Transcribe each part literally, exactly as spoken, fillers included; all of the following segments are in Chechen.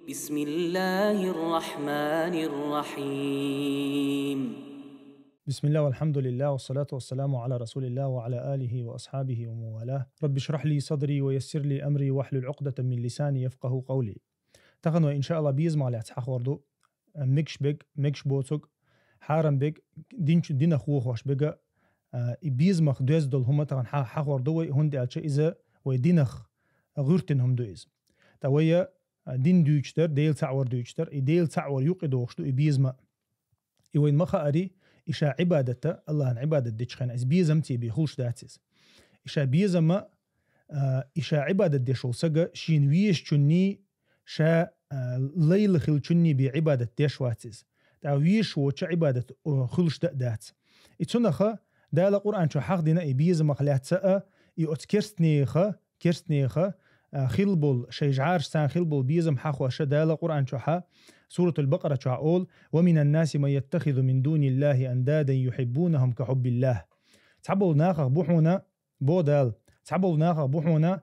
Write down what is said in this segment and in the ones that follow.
بسم الله الرحمن الرحيم. بسم الله والحمد لله والصلاة والسلام على رسول الله وعلى آله وأصحابه ومن والاه. رب اشرح لي صدري ويسر لي أمري واحلل عقدة من لساني يفقهوا قولي. Тахан вай, иншааллах, безамах лаьца хьахор ду. Мегаш бег, мегаш боцург, хьарам бег, динчу, динах вохош бега, а, и безамах доьзна долу хӀума тахан хьа-, хьахор ду вай, хӀунда аьлча иза вай динах гӀуьртина хӀума ду иза. ТӀаккха вай, а, дин дуьйцуш дар, Дела цхьаъ вар дуьйцуш дар, и Дела цхьаъ вар юкъа дохуш ду и безам а. И вайна ма хаари, и ша Ӏибадат а, Аллахьна Ӏибадат дечу хенахь, иза безам цӀе бен хуьлуш дац иза. И ша безам а, а, и ша Ӏибадат деш волу сага шена везачунний, ша, а, лайла хиллачунний бен Ӏибадат деш вац иза. ТӀаккха везаш воцуча Ӏибадат, о, хуьлуш дан а дац. И цунаха Дала Къуръан чу хьахдина и безамах лаьцна а, и оцу керстанеха, керстанеха, а, хилла болу, шайн жӀараш царна хилла болу безам хьахоша Дала Къуръан чохьа, Суратул Бакъара чохь олу: «ومن الناس من يتخذ من دون الله أندادا يحبونهم كحب الله». Цхьаболу нахах бу хьуна, бо Дала, цхьаболу нахах бу хьуна,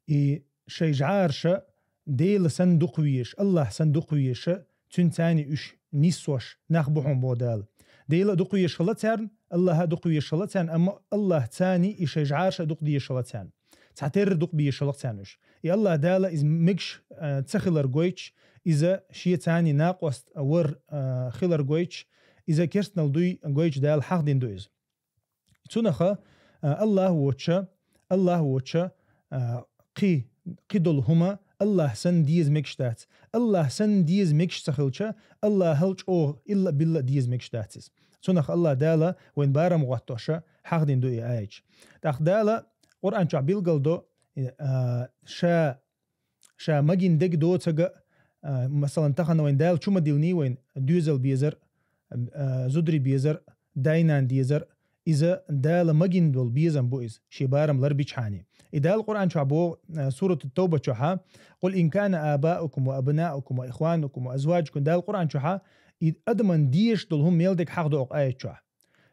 и шайн жӀараша Дела санна дукха везаш, Аллахь санна дукха везаша, цуьнан царний уьш ниссош нах бу хьуна, бо Дала. Дела а дукха везаш хила царна, Аллахь а дукха везаш хила царна, амма Аллахь царний и шайн жӀараша а дукха дезаш хила царна. Цхьатерра дукха безаш хила царна уьш. И Аллахь Дала иза мегаш, а, ца хилар гойтуш, иза шен царний накъост вар, а, хилар гойтуш, иза керстанал дуй гойтуш Дала хьахдина ду иза. Цунаха, а, Аллахь воцча, Аллахь воцча, а, кхи, кхи долу хӀума Аллахь санна деза мегаш дац. Аллахь санна деза мегаш ца хилча, Аллахьал чӀогӀа илла а билла а деза мегаш дац иза. Цунах Аллахь Дала вайн барам гӀоттоша хьахдина ду и аяташ. ТӀаккха Дала Къуръан чохь билгал до, а, ша, ша магийна дег доцург а, а, масалан, тахана вайн Дала чу ма диллиний вайн доьзал безар, а, зударий безар, дай-нана дезар, иза Дала магийна долу безам бу иза, шен барам ларбичхьана. И Дала Къуръан чохь боху, а, Суратут-Тавба чохьа: «قل إن كان آباؤكم وأبناؤكم وإخوانكم وأزواجكم», Дала Къуръан чохьа, и адаман дезаш долу хӀума мел дерг хьахдо окху аят чохь.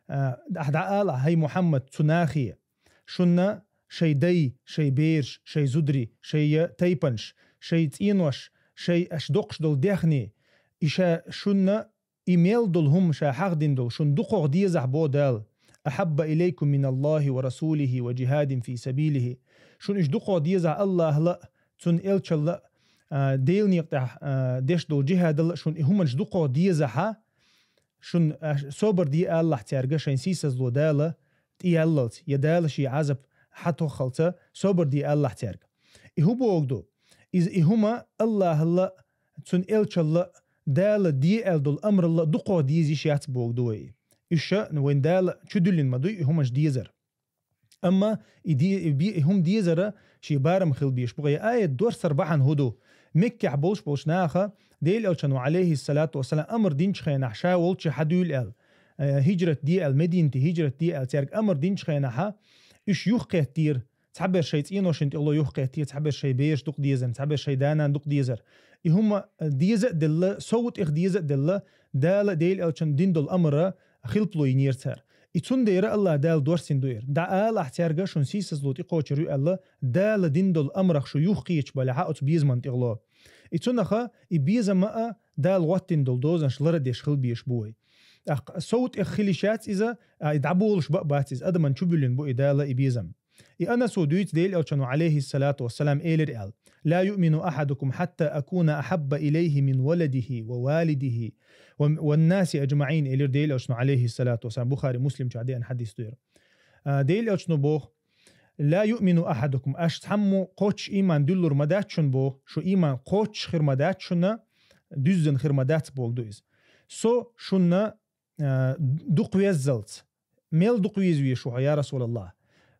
А, ахь дӀаала, хӀай Мухьаммад, цу нахе: шунна шайн дай, шайн бераш, шайн зударий, шайн тайпанаш, шайн цӀенош, шайн аша доккхуш долу дехне, и ша шунна и мел долу хӀума ша хьахдина долу шуна дукхох дезахь, бо Дала, «أحب إليكم من الله ورسوله وجهاد في سبيله». Шуна уьш дукхох дезахь Аллахьла а, цуьнан элчалла а, а, Делан некъа тӀехь, а, деш долу жихӀадалла а шуна и хӀуманаш дукхох дезахьа, шуна, а, собар де алалахь цаьрга шайн сийсазло Дала тӀеяллалц, я Дала шен Ӏазап хьатоххалца собар де алалахь цаьрга. И хӀун боху ду? Иза и хӀума Аллахьла а, цуьнан элчалла а, Дала де аьлла долу амралла а дукхох деза йиш яц боху ду вай. Уьш ша вайн Дала чу дуьллина ма дуй и хӀуманаш дезар. Амма и де-, и бе-, и хӀума дезара шен барам хила безаш бу. И аят доссар бахьана хӀун ду? Меккехь болуш болчу наха Делан элчано, Ӏалайхиссалату вассалам, амр динчу хенахь ша волчу хьадуьйла аьлла, э, хӀижрат де аьлла, Мединате хӀижрат де аьлла, цаьрга амр динчу хенахьа уьш юхакхеттера, цхьаберш шайн цӀеношна тӀехула юхакхеттера, цхьаберш шайн бераш дукха дезар, цхьаберш шайн да-нана дукха дезар. И хӀума, э, деза а делла, сов тӀех деза а делла, Дала Делан элчан дина долу амра хилпало йинера цара. И цундела Аллахь Дала доссийна ду ира. ДӀаала ахь цаьрга шун сийсазло тӀекхочур ю аьлла, Дала дина долу амрах шу юхакхеташ балехьа оцу безаман тӀехула. И цунаха и безама а Дала гӀоттийна долу дозанаш лара деш хила безаш бу вай. ТӀаккха сов тӀех хила йиш яц иза, а, и дӀаболуш ба а бац иза, адаман чу буьллина бу и Дала и безам. И Анасо дуьйцу Делан элчано, Ӏалайхиссалату вассалам, элира аьлла: «لا يؤمن أحدكم حتى أكون أحب إليه من ولده ووالده و-، والناس أجمعين», элира Делан элчано, Ӏалайхиссалату вассалам, Бухари, Муслим чохь деана хьадис ду ира. А, Делан элчано боху: «لا يؤمن أحدكم», аша цхьаммо кхоччуш ийман дуьллур ма дац шуна боху, шу ийман кхоччуш хир ма дац шуна, дуьззина хир ма дац боху ду иза. Со шуна, а, дукха веззалц. Мел дукха веза веза шу хьо, я Расулаллах?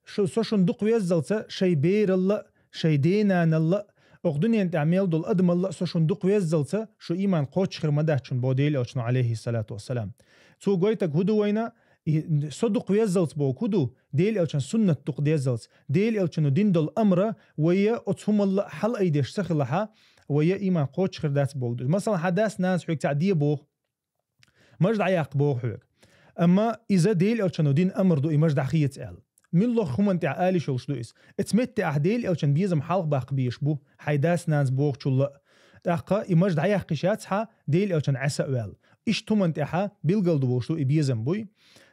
Шу, со шуна дукха веззалца шайн бералла а, шайн денаналла а, окху дуьнен тӀехь мел долу адамалла а со шуна дукха веззалца, шу ийман кхоччуш хир ма дац шуна боху Делан элчано, Ӏалайхиссалату вассалам. Цо гойтаг хӀун ду вайна? И со дукха веззалц боху хӀун ду? Делан элчан суннат дукха деззалц. Делан элчано дина долу амра вайя оцу хӀумалла а хьалаайдеш ца хилахьа, вайя ийман кхоччуш хир дац боху ду. Масалан, хьан дас-нанас хьоьга цхьаъ де боху. Маж дӀаяккха боху хьоьга. Амма иза Делан элчано дина амр ду, и маж дӀахеца аьлла. Муьлхха хӀуманна тӀехь ала йиш йолуш ду иза. Эцу метте ахь Делан элчан безам хьалха баккха безаш бу, хьайн дас-нанас бохучулла а, ТӀаккха и маж дӀаяьккхиш яц хьа, Дела Элчан Ӏеса а ваьлла. Иштта хӀуман тӀехьа билгал ду волуш ду и безам буй.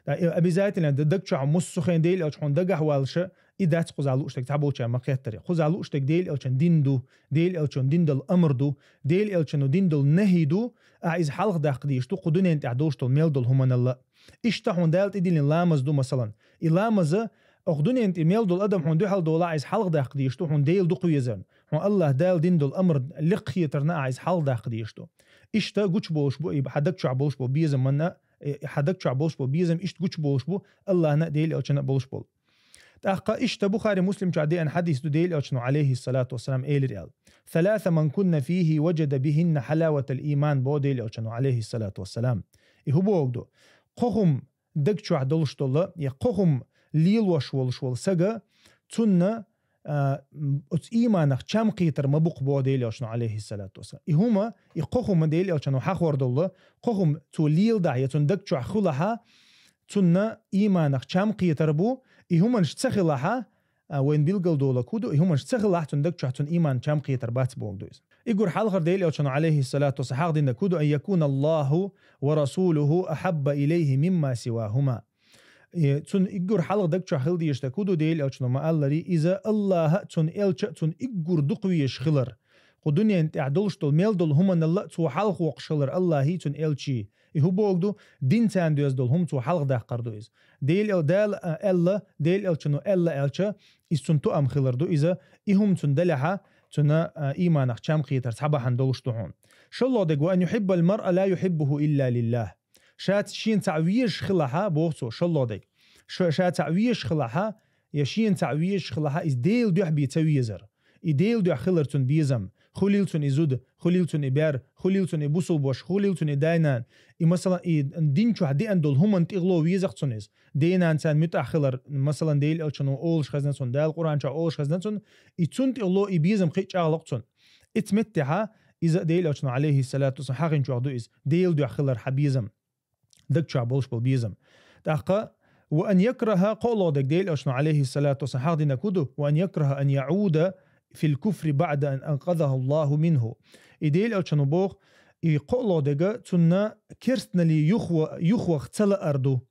ТӀа-, и обязательно д-, даг чохь муссу хен Дела Элча хьуна дагахь валша, и дац кхуза лууш дерг цхьаболча ма кхеттаре. Кхуза лууш дерг Дела Элчан дин ду, Дела Элчан дин долу амр ду, Дела Элчано дин долу нахӀи ду, ахьа иза хьалха даккха дийш ду, кху дуьнен тӀехь долуш долу мел долу хӀуманалла. Иштта хьуна Дала тӀедиллина ламаз ду, масалан. И ламаза, окху дуьнен тӀе мел долу адам хьуна дуьхьал долахь, иза хьалха даккха дийш ду, хьуна Дела дукха везарна. Хьуна Аллах Дала дин долу амр лекха хетарна ахьа иза хьалха даккха дийш ду. Иштта гучу болуш бу, и хьан даг чохь болуш болу безам манна, и хьан даг чохь болуш болу безам иштта гучу болуш бу, Аллахна а Дела Элчана а болуш болу. ТӀаккха иштта Бухари Муслим чохь деана хьадис ду, Дела Элчано, алейхиссалату вассалам, элира аьлла: «Саласа ман кунна фихи ваджада бихинна халаватал иман», бо Дела Элчано, алейхиссалату вассалам. И хӀу богу ду? Кхо хӀума даг чохь долуш долу, я кхо хӀума лелош волуш волу сага, цунна, а, м, оцу ийманах чам кхетар ма бу-кх, бо Дела Элчано, алейхиссалату вассалам. И хӀума, и кхо хӀума Дела Элчано хьахор долу, кхо хӀума цо леладахь, я цунна даг чохь хуьлахьа, цунна ийманах чам кхетар бу, и хӀуманаш ца хилахьа, а, вайн билгал долу кху ду, и хӀуманаш ца хилахь, цунна даг чохь цунна ийман чам кхетар бац боху ду иза. И гур хьалхар Дела Элчано, алейхиссалату вассалам, хьахдина кху ду: «Ан якуна Аллаху ва расулуху ахабба илейхи мимма сивахума». Э, цунна иггур хьалха даг чохь хила дезаш дерг хӀу ду, Дела Элчано ма-аллари, иза Аллаха а, цунна Элча а, цунна иггур дукха везаш хилар. Кху дуьнен тӀехь долуш долу мел долу хӀуманалла а цо хьалха воккхуш хилар, Аллахий, цунна Элчий. И хӀу богу ду, дин царна доьзна долу хӀума цо хьалха даккхар ду иза. Дела Эл-, Дала, а, аьлла, Дела Элчано аьлла аьлча, иза цунна тоам хилар ду иза, и хӀума цунна далехьа, цунна, а, ийманах чам кхетар цхьа бахьана долуш ду хьуна. ШолгӀа дерг: «Ва ан юхиббал маръа ла юхиббуху илла лиллах». Ша ц-, шена цхьаъ везаш хилахьа, боху цо, шолгӀа дерг. Ша, ша цхьаъ везаш хилахьа, я шена цхьаъ везаш хилахьа, иза Дела дуьхьа бен ца везар. И Дела дуьхьа хилар цунна безам. Хуьлийла цунна и зуда, хуьлийла цунна и бер, хуьлийла цунна и бусулбаш, хуьлийла цунна и дай-нана. И, масалан, и дин чохь деана долу хӀуманна тӀехула веза-кх цунна иза. Ден-нана царна муьтӀахь хилар, масалан, Дела Элчано олуш хезна цунна, Дала Къуръан чохь олуш хезна цунна, и цунна тӀехула и безам кхин а чӀагӀло-кх цунна. Ица меттехьа, иза Дела Элчано, алейхиссалату вассалам, хьахинчохь ду иза, Дела дуьхьа хилар хьан безам. Даг чохь болуш болу безам. ТӀаккха: «Ва ан якраха», кхоалгӀа дерг Дела Элчано, алейхиссалату вассалам, хьахдинарг хӀу ду: «Ва ан якраха ан яуда фил куфри баъда ан анкъазаху Аллаху минху». И Дела Элчано боху, и кхоалгӀа дерг цунна керстнале юхва-, юхвах ца лаар ду.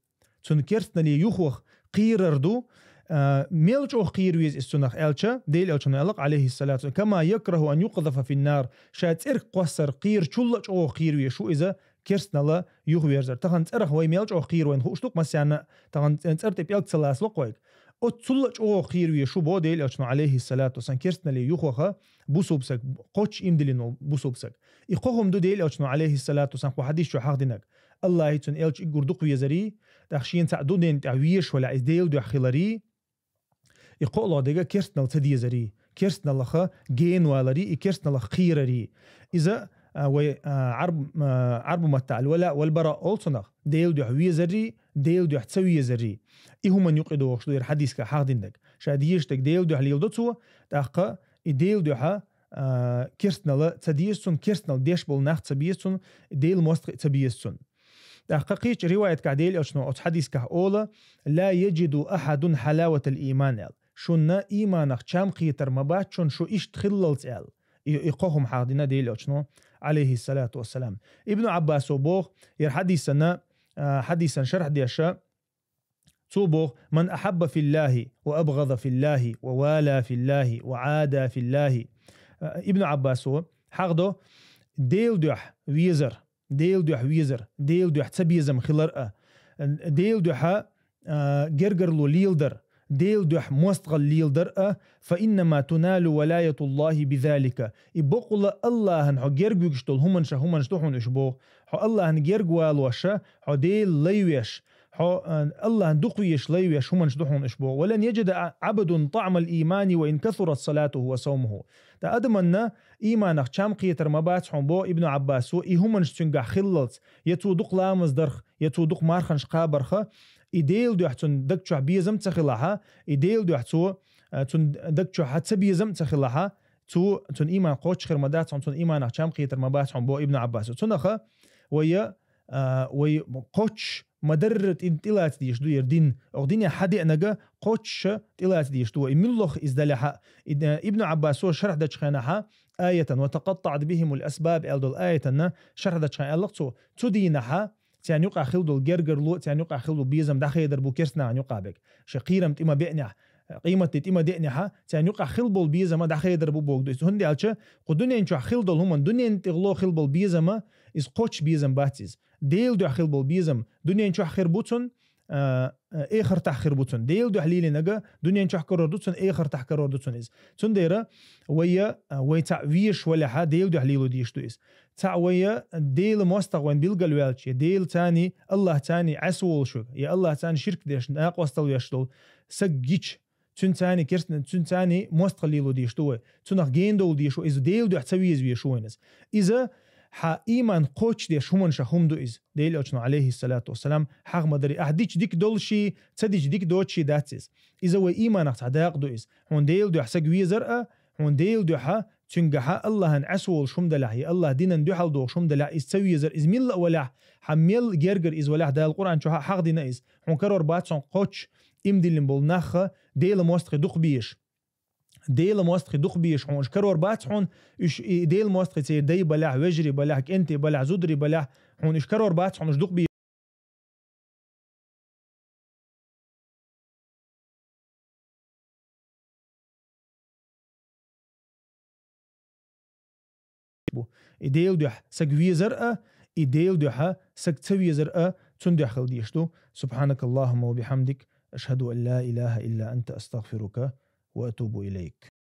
Цунна керстнале юхвах кхерар ду, а, мел чӀогӀа кхера веза иза цунах аьлча, Дела Элчано аьлла-кх, алейхиссалату вассалам: «Кама якраху ан юкъзафа финнар», ша цӀерах кхоссар кхерачул а чӀогӀа кхера везаш ву иза керстнала юхаверзар. Тахана цӀерах вай мел чӀогӀа кхера вайна хууш ду-кх массарна а, тахана цӀ-, цӀер тӀе пӀелг ца лацало-кх вайга. Оццул а чӀогӀа кхера везаш ву, бо Дела Элчано, алейхиссалату вассалам, керстнале юхваха бусулба саг, кхоччуш иман диллина волу бусулба саг. И кхо хӀума ду Дела Элчано, алейхиссалату вассалам, кху хьадис чохь хьахдинарг. Аллахий, цунна Элча иггур дукха везарий, тӀаккха шена цхьаъ дуьнен тӀехь везаш валахь, иза Дела дуьхьа хиларий, и кхоалгӀа дерг керстнал ца дезарий, керстналлаха генаваларий, и керстналлах кхерарий. Иза, а, вай, а, Ӏарб-, а, Ӏарбу маттахь аль-вала валь-бара олу цунах, Дела дуьхьа везарий, Дела дуьхьа ца везарий. И хӀуманна юкъа догӀуш ду хӀара хьадисехь хьахдинарг. Ша дезаш дерг Дела дуьхьа леладо цо, тӀаккха и Дела дуьхьа, а, керстнала ца деза цунна, керстнал деш болу нах ца беза цунна, Дела мостагӀий ца беза цунна. ТӀаккха кхечу риваятехь Дела Элчано оцу хьадисехь олу: «Ла яджиду ахьадун хьалаватал ийман», аьлла. Шуна ийманах чам кхетар ма бац шуна, шу иштта хиллалц аьлла. И, и кхо хӀума хьахдина Дела Элчано, алейхиссалату вассалам. Ибн Ӏаббасо боху, хӀара хьадисана, а, хьадисан шархь деша, цо боху: «Ман ахьабба филлахи, ва абгӀаза филлахи, ва вала филлахи, ва Ӏада филлахи». А, Ибн Ӏаббасо хьахдо: Дела дуьхьа везар, Дела дуьхьа везар, Дела дуьхьа цабезам хилар а, Дела дуьхьа, а, гергарло леладар, Дела дуьхьа мостагӀалла леладар а, «фа иннама туналу валаятуллахи бизалика». И бакъволу Аллахьан хьо герга вуьгуш долу хӀуманаш, хӀуманаш ду хьуна уьш боху. Хьо Аллахьан герга валоша, хьо Дела лай веш, хьо, а, Аллахьан дукха везаш лай веш хӀуманаш ду хьуна уьш боху. «Ва лан яджида Ӏабдун таӀмал иймани ва ин касурат салатуху ва савмуху». Ткъа адаманна ийманах чам кхетар ма бац хьуна боху Ибн Ӏаббасо, и хӀуманаш цуьнгахь хиллалц, я цо дукха ламаз дарх, я цо дукха марханаш кхабарха, и Дела дуьхьа цунна даг чохь безам ца хилахьа, и Дела дуьхьа цо, а, цунна даг чохь ца безам ца хилахьа, цо, цунна ийман кхоччуш хир ма дац хьуна, цунна ийманах чам кхетар ма бац хьуна боху Ибн Ӏаббасо. Цунаха вайя, а, вай кхоччуш ма-дарра тӀи-, тӀелаца дезаш ду ер дин. Оха дине хьадеанага кхоччуш тӀелаца дезаш ду вай. И муьлхха из далехьа, и, а, Ибн Ӏаббасо шархь дечу хенахьа аятан, «وتقطعت بهم الأسباب» аьлла долу аятанна шархь дечу хенахь аьлла цо, цу дийнахьа царна юкъахь хилла долу гергарло, царна юкъахь хилла долу безам дӀахедар бу керстанашна юкъахь берг. Шайн кхерам тӀе ма беанехь, къематде тӀе ма деанехьа, царна юкъахь хилла болу безам дӀахедар бу боху ду иза. ХӀунда аьлча кху дуьнен чохь хилла долу хӀуманна, дуьненна тӀехула хилла болу безам, иза кхоччуш безам бац иза. Делан дуьхьа хилла болу безам дуьнен чохь хир бу цунна, а, а, эхартахь хир бу цунна. Делан дуьхьа лелийнарг дуьнен чохь карор ду цунна, эхартахь карор ду цунна иза. Цундела вай, а, вай цхьаъ везаш валехьа, Делан дуьхьа лело дезаш ду иза. Цхьаъ вай Делан мостагӀа вайна билгалваьлча, я Делаца, Аллахьца Ӏеса волуш верг, я Аллахьца ширк деш, накъосталла веш долу саг гича, цуьнца керст-, цуьнца мостагӀалла лело дезаш ду вай. Цунах гена довла дезаш ву, иза Делан дуьхьа ца веза везаш ву вайна иза. Иза хьан ийман кхоччуш деш хӀуманашах хӀума ду иза. Делан Элчано, алейхиссалату вассалам, хьагӀ ма-дарра, ахь дича дика долуш, ца дича дика доцуш дац иза. Иза вай ийманах цхьа дакъа ду иза. Хьуна Делан дуьхьа саг везар а, хьуна Делан дуьхьа, цуьнгахьа Аллахьан Ӏеса волуш хӀума далахь, я Аллахьан динан дуьхьал дохуш хӀума далахь, иза ца везар, иза милла а валахь, хьан мел гергара иза валахь, Дала Къуръан чохь а хьагӀ дина иза. Хьуна карор бац хьуна кхоччуш, иман диллина болу нах Делан мостагӀий дукха безаш. Делан мостагӀий дукха безаш хьуна уьш карор бац хьуна, уьш и Делан мостагӀий церан дай балахь, вежарий балахь, кӀентий балахь, зударий балахь, хьуна уьш карор бац хьуна уьш дукха безаш. И Делан дуьхьа саг везар а, и Делан дуьхьа саг ца везар а цунна дуьхьа хила дезаш ду. سبحانك اللهم وبحمدك، أشهد أن لا إله إلا أنت، أستغفرك وأتوب إليك.